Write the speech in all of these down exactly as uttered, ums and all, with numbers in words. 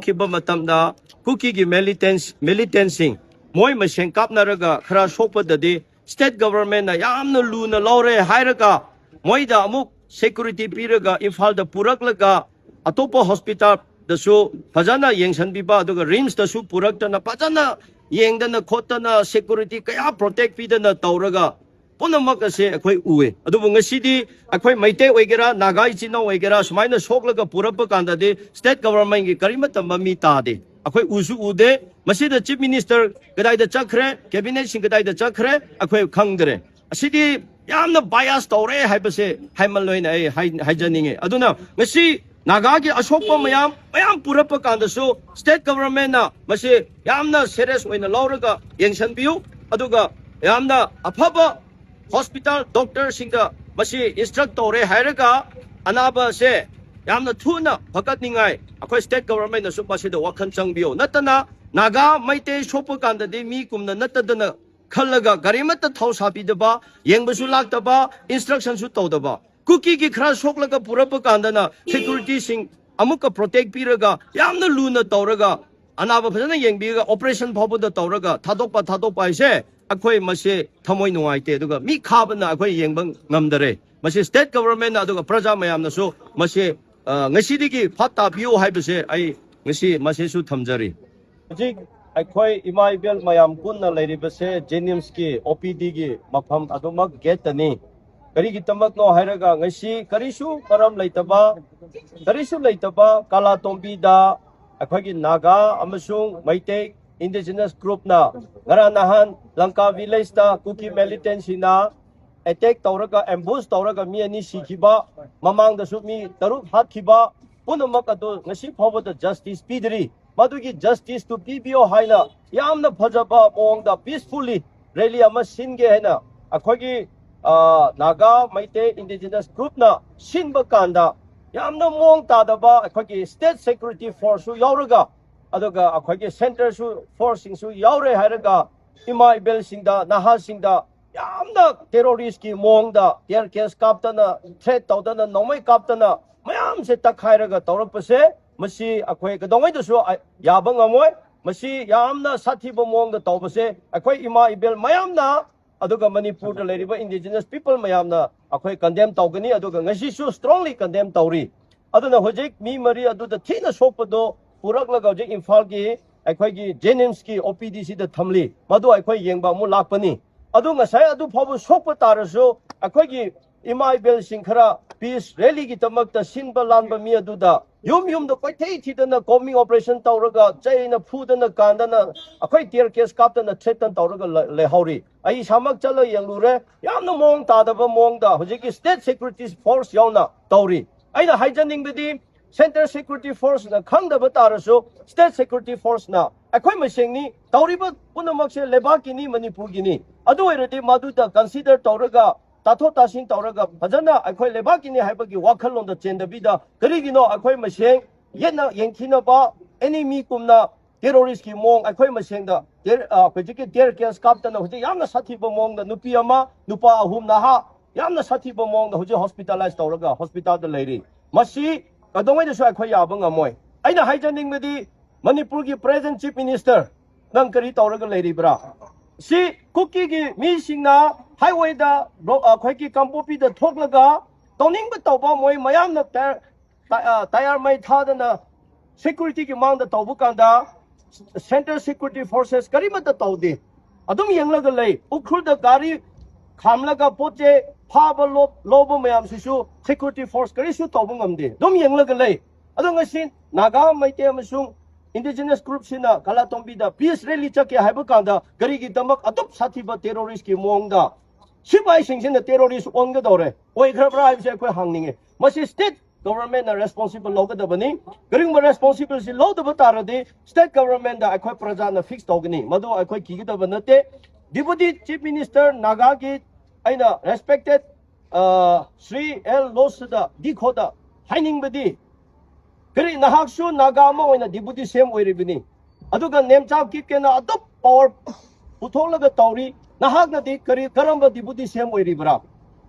ꯈꯤꯕ ꯃꯇꯝꯗ ꯀꯨꯀꯤꯒꯤ militants militantꯁꯤꯡ ꯃꯣꯏ ꯃꯁꯦꯟ ꯀꯥꯞꯅꯔꯒ ꯈꯔ ꯁꯣꯛꯄꯗꯗꯤ state governmentꯅ ꯌꯥꯝꯅ ꯂꯨꯅ ꯂꯧꯔꯦ ꯍꯥꯏꯔꯒ ꯃꯣꯏꯗ ꯑꯃꯨꯛ security ꯄꯤꯔꯒ ꯏꯝꯐꯥꯜꯗ ꯄꯨꯔꯛꯂꯒ ꯑꯇꯣꯞꯄ hospitalꯗꯁꯨ ꯐꯖꯅ ꯌꯦꯡꯁꯤꯟꯕꯤꯕ, ꯑꯗꯨꯒ RIMSꯇꯁꯨ ꯄꯨꯔꯛꯇꯅ ꯐꯖꯅ ꯌꯦꯡꯗꯅ ꯈꯣꯠꯇꯅ security ꯀꯌꯥ protect ꯄꯤꯗꯅ ꯇꯧꯔꯒ ꯄꯨꯝꯅꯃꯛ ꯑꯁꯦ ꯑꯩꯈꯣꯏ ꯎꯑꯦ꯫ ꯑꯗꯨꯕꯨ ꯉꯁꯤꯗꯤ ꯑꯩꯈꯣꯏ ꯃꯩꯇꯩ ꯑꯣꯏꯒꯦꯔꯥ, ꯅꯥꯒꯥ ꯏꯆꯤꯟ ꯏꯅꯥꯎ ꯑꯣꯏꯒꯦꯔꯥ, ꯁꯨꯃꯥꯏꯅ ꯁꯣꯛꯂꯒ ꯄꯨꯔꯛꯄ ꯀꯥꯟꯗꯗꯤ state governmentꯀꯤ ꯀꯔꯤꯃꯠꯇ ꯃꯃꯤ ꯇꯥꯗꯦ꯫ ꯑꯩꯈꯣꯏ ꯎꯁꯨ ꯎꯗꯦ꯫ ꯃꯁꯤꯗ chief minister ꯀꯗꯥꯏꯗ ꯆꯠꯈ꯭ꯔꯦ, cabinetꯁꯤꯡ ꯀꯗꯥꯏꯗ ꯆꯠꯈ꯭ꯔꯦ, ꯑꯩꯈꯣꯏ ꯈꯪꯗ꯭ꯔꯦ꯫ ꯑꯁꯤꯗꯤ ꯌꯥꯝꯅ bias ꯇꯧꯔꯦ ꯍꯥꯏꯕꯁꯦ ꯍꯥꯏꯃꯜꯂꯣꯏꯅ ꯑꯩ ꯍꯥꯏ-, ꯍꯥꯏꯖꯅꯤꯡꯉꯤ꯫ ꯑꯗꯨꯅ ꯉꯁꯤ ꯅꯥꯒꯥꯒꯤ ꯑꯁꯣꯛꯄ ꯃꯌꯥꯝ, ꯃꯌꯥꯝ ꯄꯨꯔꯛꯄ ꯀꯥꯟꯗꯁꯨ state governmentꯅ ꯃꯁꯤ ꯌꯥꯝꯅ serious ꯑꯣꯏꯅ ꯂꯧꯔꯒ ꯌꯦꯡꯁꯤꯟꯕꯤꯌꯨ꯫ ꯑꯗꯨꯒ ꯌꯥꯝꯅ ꯑꯐꯕ hospital doctorꯁꯤꯡꯗ ꯃꯁꯤ instruct ꯇꯧꯔꯦ ꯍꯥꯏꯔꯒ ꯑꯅꯥꯕꯁꯦ ꯌꯥꯝꯅ ꯊꯨꯅ ꯐꯒꯠꯅꯤꯡꯉꯥꯏ ꯑꯩꯈꯣꯏ state governmentꯅꯁꯨ ꯃꯁꯤꯗ ꯋꯥꯈꯜ ꯆꯪꯕꯤꯌꯨ꯫ ꯅꯠꯇꯅ ꯅꯥꯒꯥ ꯃꯩꯇꯩ ꯁꯣꯛꯄ ꯀꯥꯟꯗꯗꯤ ꯃꯤ ꯀꯨꯝꯅ ꯅꯠꯇꯗꯅ ꯈꯜꯂꯒ ꯒꯥꯔꯤ ꯑꯃꯠꯇ ꯊꯧ ꯁꯥꯕꯤꯗꯕ, ꯌꯦꯡꯕꯁꯨ ꯂꯥꯛꯇꯕ, instructionꯁꯨ ꯇꯧꯗꯕ꯫ ꯀꯨꯀꯤꯒꯤ ꯈꯔ ꯁꯣꯛꯂꯒ ꯄꯨꯔꯛꯄ ꯀꯥꯟꯗꯅ securityꯁꯤꯡ ꯑꯃꯨꯛꯀ protect ꯄꯤꯔꯒ ꯌꯥꯝꯅ ꯂꯨꯅ ꯇꯧꯔꯒ ꯑꯅꯥꯕ ꯐꯖꯅ ꯌꯦꯡꯕꯤꯔꯒ operation ꯐꯥꯎꯕꯗ ꯇꯧꯔꯒ ꯊꯥꯗꯣꯛꯄ, ꯊꯥꯗꯣꯛꯄ ꯍꯥꯏꯁꯦ ꯑꯩꯈꯣꯏ ꯃꯁꯤ ꯊꯃꯣꯏ ꯅꯨꯡꯉꯥꯏꯇꯦ꯫ ꯑꯗꯨꯒ ꯃꯤ ꯈꯥꯕꯅ ꯑꯩꯈꯣꯏ ꯌꯦꯡꯕ ꯉꯝꯗꯔꯦ꯫ ꯃꯁꯤ state governmentꯅ ꯑꯗꯨꯒ ꯄ꯭ꯔꯖꯥ ꯃꯌꯥꯝꯅꯁꯨ ꯃꯁꯤ, ꯑ, ꯉꯁꯤꯗꯒꯤ ꯐꯥꯠ ꯇꯥꯕꯤꯌꯨ ꯍꯥꯏꯕꯁꯦ ꯑꯩ ꯉꯁꯤ ꯃꯁꯤꯁꯨ ꯊꯝꯖꯔꯤ꯫ ꯍꯧꯖꯤꯛ ꯑꯩꯈꯣꯏ ꯏꯃꯥ ꯏꯕꯦꯜ ꯃꯌꯥꯝ ꯄꯨꯟꯅ ꯂꯩꯔꯤꯕꯁꯦ JNIMSꯀꯤ OPDꯒꯤ ꯃꯐꯝ ꯑꯗꯨꯃꯛ gateꯇꯅꯤ꯫ ꯀꯔꯤꯒꯤꯗꯃꯛꯅꯣ ꯍꯥꯏꯔꯒ ꯉꯁꯤ ꯀꯔꯤꯁꯨ ꯃꯔꯝ ꯂꯩꯇꯕ, ꯀꯔꯤꯁꯨ ꯂꯩꯇꯕ ꯀꯥꯂꯥꯇꯣꯝꯕꯤꯗ ꯑꯩꯈꯣꯏꯒꯤ ꯅꯥꯒꯥ ꯑꯃꯁꯨꯡ ꯃꯩꯇꯩ indigenous groupꯅ ꯉꯔꯥꯡ ꯅꯍꯥꯟ ꯂꯪꯀꯥ villageꯇ ꯀꯨꯀꯤ militantꯁꯤꯡꯅ attack ꯇꯧꯔꯒ ambush ꯇꯧꯔꯒ ꯃꯤ ꯑꯅꯤ ꯁꯤꯈꯤꯕ, ꯃꯃꯥꯡꯗꯁꯨ ꯃꯤ ꯇꯔꯨꯛ ꯍꯥꯠꯈꯤꯕ ꯄꯨꯝꯅꯃꯛ ꯑꯗꯨ ꯉꯁꯤ ꯐꯥꯎꯕꯗ justice ꯄꯤꯗ꯭ꯔꯤ꯫ ꯃꯗꯨꯒꯤ justiceꯇꯨ ꯄꯤꯕꯤꯌꯣ ꯍꯥꯏꯅ ꯌꯥꯝꯅ ꯐꯖꯕ ꯃꯑꯣꯡꯗ peacefully rally ꯑꯃ ꯁꯤꯟꯒꯦ ꯍꯥꯏꯅ ꯑꯩꯈꯣꯏꯒꯤ, ꯑ, ꯅꯥꯒꯥ ꯃꯩꯇꯩ indigenous groupꯅ ꯁꯤꯟꯕ ꯀꯥꯟꯗ ꯌꯥꯝꯅ ꯃꯑꯣꯡ ꯇꯥꯗꯕ ꯑꯩꯈꯣꯏꯒꯤ state security forceꯁꯨ ꯌꯥꯎꯔꯒ, ꯑꯗꯨꯒ ꯑꯩꯈꯣꯏꯒꯤ centreꯁꯨ forceꯁꯤꯡꯁꯨ ꯌꯥꯎꯔꯦ ꯍꯥꯏꯔꯒ ꯏꯃꯥ ꯏꯕꯦꯜꯁꯤꯡꯗ, ꯅꯍꯥꯁꯤꯡꯗ ꯌꯥꯝꯅ terroristꯀꯤ ꯃꯑꯣꯡꯗ tear gas ꯀꯥꯞꯇꯅ, threat ꯇꯧꯗꯅ, ꯅꯣꯡꯃꯩ ꯀꯥꯞꯇꯅ ꯃꯌꯥꯝꯁꯦ ꯇꯛꯈꯥꯏꯔꯒ ꯇꯧꯔꯛꯄꯁꯦ ꯃꯁꯤ ꯑꯩꯈꯣꯏ ꯀꯩꯗꯧꯉꯩꯗꯁꯨ ꯌꯥꯕ ꯉꯝꯃꯣꯏ꯫ ꯃꯁꯤ ꯌꯥꯝꯅ ꯁꯥꯊꯤꯕ ꯃꯑꯣꯡꯗ ꯇꯧꯕꯁꯦ ꯑꯩꯈꯣꯏ ꯏꯃꯥ ꯏꯕꯦꯜ ꯃꯌꯥꯝꯅ, ꯑꯗꯨꯒ ꯃꯅꯤꯄꯨꯔꯗ ꯂꯩꯔꯤꯕ indigenous people ꯃꯌꯥꯝꯅ ꯑꯩꯈꯣꯏ condemn ꯇꯧꯒꯅꯤ, ꯑꯗꯨꯒ ꯉꯁꯤꯁꯨ strongly condemn ꯇꯧꯔꯤ꯫ ꯑꯗꯨꯅ ꯍꯧꯖꯤꯛ ꯃꯤ ꯃꯔꯤ ꯑꯗꯨꯗ ꯊꯤꯅ ꯁꯣꯛꯄꯗꯣ ꯄꯨꯔꯛꯂꯒ ꯍꯧꯖꯤꯛ ꯏꯝꯐꯥꯜꯒꯤ ꯑꯩꯈꯣꯏꯒꯤ ꯖꯦꯅꯤꯝꯁꯀꯤ ꯑꯣ ꯄꯤ ꯗꯤ ꯁꯤꯗ ꯊꯝꯂꯤ꯫ ꯃꯗꯨ ꯑꯩꯈꯣꯏ ꯌꯦꯡꯕ ꯑꯃꯨꯛ ꯂꯥꯛꯄꯅꯤ꯫ ꯑꯗꯨ ꯉꯁꯥꯏ ꯑꯗꯨ ꯐꯥꯎꯕ ꯁꯣꯛꯄ ꯇꯥꯔꯁꯨ ꯑꯩꯈꯣꯏꯒꯤ ꯏꯃꯥ ꯏꯕꯦꯜꯁꯤꯡ ꯈꯔ peace rallyꯒꯤꯗꯃꯛꯇ ꯁꯤꯟꯕ ꯂꯥꯟꯕ ꯃꯤ ꯑꯗꯨꯗ ꯌꯨꯝ ꯌꯨꯝꯗ ꯀꯣꯏꯊꯤ ꯊꯤꯗꯅ combing operation ꯇꯧꯔꯒ ꯆꯩꯅ ꯐꯨꯗꯅ ꯀꯥꯟꯗꯅ ꯑꯩꯈꯣꯏ tear gas ꯀꯥꯞꯇꯅ threaten ꯇꯧꯔꯒ ꯂꯩ-, ꯂꯩꯍꯧꯔꯤ꯫ ꯑꯩ ꯏꯁꯥꯃꯛ ꯆꯠꯂ ꯌꯦꯡꯂꯨꯔꯦ꯫ ꯌꯥꯝꯅ ꯃꯑꯣꯡ ꯇꯥꯗꯕ ꯃꯑꯣꯡꯗ ꯍꯧꯖꯤꯛꯀꯤ state security force ꯌꯥꯎꯅ ꯇꯧꯔꯤ꯫ ꯑꯩꯅ ꯍꯥꯏꯖꯅꯤꯡꯕꯗꯤ central security forceꯅ ꯈꯪꯗꯕ ꯇꯥꯔꯁꯨ state security forceꯅ ꯑꯩꯈꯣꯏ ꯃꯁꯦꯡꯅꯤ, ꯇꯧꯔꯤꯕ ꯄꯨꯝꯅꯃꯛꯁꯦ ꯂꯩꯕꯥꯛꯀꯤꯅꯤ, ꯃꯅꯤꯄꯨꯔꯒꯤꯅꯤ꯫ ꯑꯗꯨ ꯑꯣꯏꯔꯗꯤ ꯃꯗꯨꯗ consider ꯇꯧꯔꯒ ꯇꯥꯊꯣꯛ ꯇꯥꯁꯤꯟ ꯇꯧꯔꯒ ꯐꯖꯅ ꯑꯩꯈꯣꯏ ꯂꯩꯕꯥꯛꯀꯤꯅꯤ ꯍꯥꯏꯕꯒꯤ ꯋꯥꯈꯜꯂꯣꯟꯗ ꯆꯦꯟꯗꯕꯤꯗ ꯀꯔꯤꯒꯤꯅꯣ ꯑꯩꯈꯣꯏ ꯃꯁꯦꯡ ꯌꯦꯠꯅ ꯌꯦꯡꯊꯤꯅꯕ enemy ꯀꯨꯝꯅ terroristꯀꯤ ꯃꯑꯣꯡ ꯑꯩꯈꯣꯏ ꯃꯁꯦꯡꯗ tear-, ꯑ, ꯍꯧꯖꯤꯛꯀꯤ tear gas ꯀꯥꯞꯇꯅ ꯍꯧꯖꯤꯛ ꯌꯥꯝꯅ ꯁꯥꯊꯤꯕ ꯃꯑꯣꯡꯗ ꯅꯨꯄꯤ ꯑꯃ, ꯅꯨꯄꯥ ꯑꯍꯨꯝ ꯅꯍꯥ ꯌꯥꯝꯅ ꯁꯥꯊꯤꯕ ꯃꯑꯣꯡꯗ ꯍꯧꯖꯤꯛ hospitalize ꯇꯧꯔꯒ hospitalꯗ ꯂꯩꯔꯤ꯫ ꯃꯁꯤ ꯀꯩꯗꯧꯉꯩꯗꯁꯨ ꯑꯩꯈꯣꯏ ꯌꯥꯕ ꯉꯝꯃꯣꯏ꯫ ꯑꯩꯅ ꯍꯥꯏꯖꯅꯤꯡꯕꯗꯤ ꯃꯅꯤꯄꯨꯔꯒꯤ present chief minister ꯅꯪ ꯀꯔꯤ ꯇꯧꯔꯒ ꯂꯩꯔꯤꯕ꯭ꯔꯥ? ꯁꯤ ꯀꯨꯀꯤꯒꯤ ꯃꯤꯁꯤꯡꯅ highwayꯗ ꯕ꯭ꯂꯣ-, ꯑꯩꯈꯣꯏꯒꯤ ꯀꯥꯡꯄꯣꯛꯄꯤꯗ ꯊꯣꯛꯂꯒ ꯇꯧꯅꯤꯡꯕ ꯇꯧꯕ ꯃꯣꯏ ꯃꯌꯥꯝꯅ ꯇꯌꯥꯔ, ꯇ-, ꯑ, ꯇꯌꯥꯔ ꯃꯩ ꯊꯥꯗꯅ securityꯒꯤ ꯃꯥꯡꯗ ꯇꯧꯕ ꯀꯥꯟꯗ central security forces ꯀꯔꯤꯃꯠꯇ ꯇꯧꯗꯦ꯫ ꯑꯗꯨꯝ ꯌꯦꯡꯂꯒ ꯂꯩ꯫ ꯎꯈ꯭ꯔꯨꯜꯗ ꯒꯥꯔꯤ ꯈꯥꯝꯂꯒ ꯄꯣꯠ ꯆꯩ ꯐꯥꯕ ꯂꯣ-, ꯂꯧꯕ ꯃꯌꯥꯝꯁꯤꯁꯨ security force ꯀꯔꯤꯁꯨ ꯇꯧꯕ ꯉꯝꯗꯦ꯫ ꯑꯗꯨꯝ ꯌꯦꯡꯂꯒ ꯂꯩ꯫ ꯑꯗꯣ ꯉꯁꯤ ꯅꯥꯒꯥ, ꯃꯩꯇꯩ ꯑꯃꯁꯨꯡ indigenous groupꯁꯤꯡꯅ ꯀꯂꯥꯇꯣꯝꯕꯤꯗ peace rally ꯆꯠꯀꯦ ꯍꯥꯏꯕ ꯀꯥꯟꯗ ꯀꯔꯤꯒꯤꯗꯃꯛ ꯑꯗꯨꯛ ꯁꯥꯊꯤꯕ terroristꯀꯤ ꯃꯑꯣꯡꯗ ꯁꯤꯐꯥꯏꯁꯤꯡꯁꯤꯅ terrorist ꯑꯣꯟꯒꯗꯧꯔꯦ, ꯑꯣꯏꯈ꯭ꯔꯕ꯭ꯔꯥ ꯍꯥꯏꯕꯁꯦ ꯑꯩꯈꯣꯏ ꯍꯪꯅꯤꯡꯉꯤ꯫ ꯃꯁꯤ state governmentꯅ responsible ꯂꯧꯒꯗꯕꯅꯤ꯫ ꯀꯔꯤꯒꯨꯝꯕ responsibility ꯂꯧꯗꯕ ꯇꯥꯔꯗꯤ state governmentꯗ ꯑꯩꯈꯣꯏ ꯄ꯭ꯔꯖꯥꯅ fix ꯇꯧꯒꯅꯤ, ꯃꯗꯨ ꯑꯩꯈꯣꯏ ꯀꯤꯒꯗꯕ ꯅꯠꯇꯦ꯫ Deputy Chief Minister ꯅꯥꯒꯥꯒꯤ ꯑꯩꯅ respected, ꯑ, ꯁ꯭ꯔꯤ ꯑꯦꯜ ꯂꯣꯁꯗ ꯗꯤꯈꯣꯗ ꯍꯥꯏꯅꯤꯡꯕꯗꯤ, ꯀꯔꯤ ꯅꯍꯥꯛꯁꯨ ꯅꯥꯒꯥ ꯑꯃ ꯑꯣꯏꯅ deputy C M ꯑꯣꯏꯔꯤꯕꯅꯤ, ꯑꯗꯨꯒ ꯅꯦꯝꯆꯥ ꯀꯤꯞꯀꯦꯅ ꯑꯗꯨꯛ power ꯄꯨꯊꯣꯛꯂꯒ ꯇꯧꯔꯤ, ꯅꯍꯥꯛꯅꯗꯤ ꯀꯔꯤ, ꯀꯔꯝꯕ deputy C M ꯑꯣꯏꯔꯤꯕ꯭ꯔꯥ?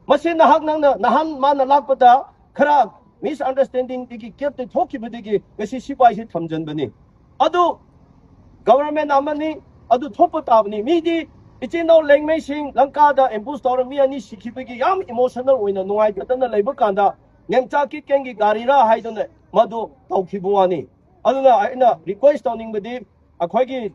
ꯃꯁꯤ ꯅꯍꯥꯛ, ꯅꯪꯅ ꯅꯍꯥꯟ ꯃꯥꯅ ꯂꯥꯛꯄꯗ ꯈꯔ misunderstanding ꯗꯒꯤ ꯒꯦꯞꯇ ꯊꯣꯛꯈꯤꯕꯗꯒꯤ ꯉꯁꯤ ꯁꯤꯐꯥꯏꯁꯤ ꯊꯝꯖꯟꯕꯅꯤ꯫ ꯑꯗꯨ ꯒꯚꯔꯟꯃꯦꯟ ꯑꯃꯅꯤ, ꯑꯗꯨ ꯊꯣꯛꯄ ꯇꯥꯕꯅꯤ꯫ ꯃꯤꯗꯤ ꯏꯆꯤꯟ ꯏꯅꯥꯎ ꯂꯦꯡꯃꯩꯁꯤꯡ ꯂꯪꯀꯥꯗ ꯑꯦꯝꯕꯨꯁ ꯇꯧꯔ ꯃꯤ ꯑꯅꯤ ꯁꯤꯈꯤꯕꯒꯤ ꯌꯥꯝ ꯏꯃꯣꯁꯅꯦꯜ ꯑꯣꯏꯅ ꯅꯨꯡꯉꯥꯏꯇꯗꯅ ꯂꯩꯕ ꯀꯥꯟꯗ ꯅꯦꯝꯆꯥ ꯀꯤꯠꯀꯦꯟꯒꯤ ꯒꯥꯔꯤꯔꯥ ꯍꯥꯏꯗꯨꯅ ꯃꯗꯨ ꯇꯧꯈꯤꯕ ꯋꯥꯅꯤ꯫ ꯑꯗꯨꯅ ꯑꯩꯅ ꯔꯤꯀ꯭ꯋꯦꯁ ꯇꯧꯅꯤꯡꯕꯗꯤ ꯑꯩꯈꯣꯏꯒꯤ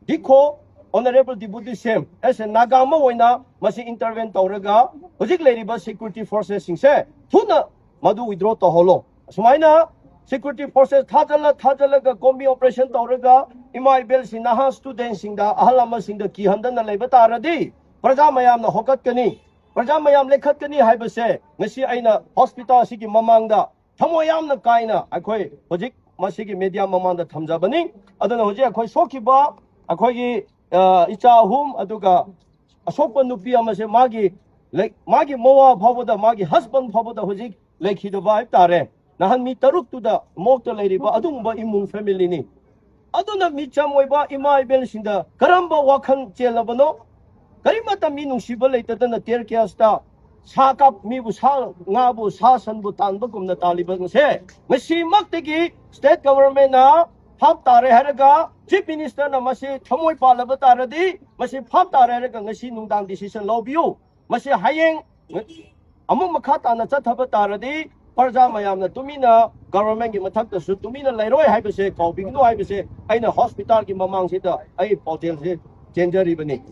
ꯗꯤꯈꯣ ꯑꯣꯅꯔꯦꯕꯜ ꯗꯤꯄꯨꯇꯤ ꯁꯤ ꯑꯦꯝ ꯑꯦꯁ ꯑꯦ ꯅꯥꯒꯥ ꯑꯃ ꯑꯣꯏꯅ ꯃꯁꯤ ꯏꯟꯇꯔꯚꯦꯟ ꯇꯧꯔꯒ ꯍꯧꯖꯤꯛ ꯂꯩꯔꯤꯕ ꯁꯦꯀ꯭ꯌꯨꯔꯤꯇꯤ ꯐꯣꯔꯁꯦꯁꯁꯤꯡꯁꯦ ꯊꯨꯅ ꯃꯗꯨ ꯋꯤꯗ꯭ꯔꯣ ꯇꯧꯍꯜꯂꯣ꯫ ꯑꯁꯨꯃꯥꯏꯅ ꯁꯦꯀ꯭ꯌꯨꯔꯤꯇꯤ ꯐꯣꯔꯁꯦꯁ ꯊꯥꯖꯜꯂ ꯊꯥꯖꯜꯂꯒ ꯀꯣꯝꯕꯤ ꯑꯣꯄꯔꯦꯁꯟ ꯇꯧꯔꯒ ꯏꯃꯥ ꯏꯕꯦꯜꯁꯤꯡ, ꯅꯍꯥ ꯁ꯭ꯇꯨꯗꯦꯟꯠꯁꯤꯡꯗ, ꯑꯍꯜ ꯂꯃꯟꯁꯤꯡꯗ ꯀꯤꯍꯟꯗꯅ ꯂꯩꯕ ꯇꯥꯔꯗꯤ ꯄ꯭ꯔꯖꯥ ꯃꯌꯥꯝꯅ ꯍꯧꯒꯠꯀꯅꯤ, ꯄ꯭ꯔꯖꯥ ꯃꯌꯥꯝ ꯂꯦꯞꯈꯠꯀꯅꯤ ꯍꯥꯏꯕꯁꯦ ꯉꯁꯤ ꯑꯩꯅ ꯍꯣꯁꯄꯤꯇꯥꯜ ꯑꯁꯤꯒꯤ ꯃꯃꯥꯡꯗ ꯊꯃꯣꯏ ꯌꯥꯝꯅ ꯀꯥꯏꯅ ꯑꯩꯈꯣꯏ ꯍꯧꯖꯤꯛ ꯃꯁꯤꯒꯤ ꯃꯦꯗꯤꯌꯥ ꯃꯃꯥꯡꯗ ꯊꯝꯖꯕꯅꯤ꯫ ꯑꯗꯨꯅ ꯍꯧꯖꯤꯛ ꯑꯩꯈꯣꯏ ꯁꯣꯛꯈꯤꯕ ꯑꯩꯈꯣꯏꯒꯤ ꯏꯆꯥ ꯑꯍꯨꯝ, ꯑꯗꯨꯒ ꯑꯁꯣꯛꯄ ꯅꯨꯄꯤ ꯑꯃꯁꯦ ꯃꯥꯒꯤ ꯃꯥꯒꯤ ꯃꯋꯥ ꯐꯥꯎꯕꯗ, ꯃꯥꯒꯤ ꯍꯁꯕꯦꯟ ꯐꯥꯎꯕꯗ ꯍꯧꯖꯤꯛ ꯂꯩꯈꯤꯗꯕ ꯍꯥꯏꯕ ꯇꯥꯔꯦ꯫ ꯅꯍꯥꯟ ꯃꯤ ꯇꯔꯨꯛꯇꯨꯗ ꯃꯣꯛꯇ ꯂꯩꯔꯤꯕ ꯑꯗꯨꯒꯨꯝꯕ ꯏꯃꯨꯡ ꯐꯦꯃꯤꯂꯤꯅꯤ꯫ ꯑꯗꯨꯅ ꯃꯤꯆꯝ ꯑꯣꯏꯕ ꯏꯃꯥ ꯏꯕꯦꯜꯁꯤꯡꯗ ꯀꯔꯝꯕ ꯋꯥꯈꯜ ꯆꯦꯜꯂꯕꯅꯣ? ꯀꯔꯤꯃꯠꯇ ꯃꯤ ꯅꯨꯡꯁꯤꯕ ꯂꯩꯇꯗꯅ ꯇꯤꯌꯔ ꯒ꯭ꯌꯥꯁꯇ ꯁꯥ ꯀꯥꯞ ꯃꯤꯕꯨ ꯁꯥ ꯉꯥꯕꯨ ꯁꯥ ꯁꯟꯕꯨ ꯇꯥꯟꯕꯒꯨꯝꯅ ꯇꯥꯜꯂꯤꯕꯁꯦ ꯉꯁꯤꯃꯛꯇꯒꯤ ꯁ꯭ꯇꯦꯠ ꯒꯚꯔꯟꯃꯦꯟꯅ ꯐꯥꯞ ꯇꯥꯔꯦ ꯍꯥꯏꯔꯒ ꯆꯤꯐ ꯃꯤꯅꯤꯁꯇꯔꯅ ꯃꯁꯤ ꯊꯃꯣꯏ ꯄꯥꯜꯂꯕ ꯇꯥꯔꯗꯤ ꯃꯁꯤ ꯐꯥꯞ ꯇꯥꯔꯦ ꯍꯥꯏꯔꯒ ꯉꯁꯤ ꯅꯨꯡꯗꯥꯡ ꯗꯤꯁꯤꯖꯟ ꯂꯧꯕꯤꯌꯨ꯫ ꯃꯁꯤ ꯍꯌꯦꯡ ꯑꯃꯨꯛ ꯃꯈꯥ ꯇꯥꯅ ꯆꯠꯊꯕ ꯇꯥꯔꯗꯤ ꯄ꯭ꯔꯖꯥ ꯃꯌꯥꯝꯅ ꯇꯨꯃꯤꯟꯅ ꯒꯚꯔꯟꯃꯦꯟꯒꯤ ꯃꯊꯛꯇꯁꯨ ꯇꯨꯃꯤꯟꯅ ꯂꯩꯔꯣꯏ ꯍꯥꯏꯕꯁꯦ ꯀꯥꯎꯕꯤꯒꯅꯨ ꯍꯥꯏꯕꯁꯦ ꯑꯩꯅ ꯍꯣꯁꯄꯤꯇꯥꯜꯒꯤ ꯃꯃꯥꯡꯁꯤꯗ ꯑꯩ ꯄꯥꯎꯖꯦꯜꯁꯦ ꯆꯦꯟꯖꯔꯤꯕꯅꯤ꯫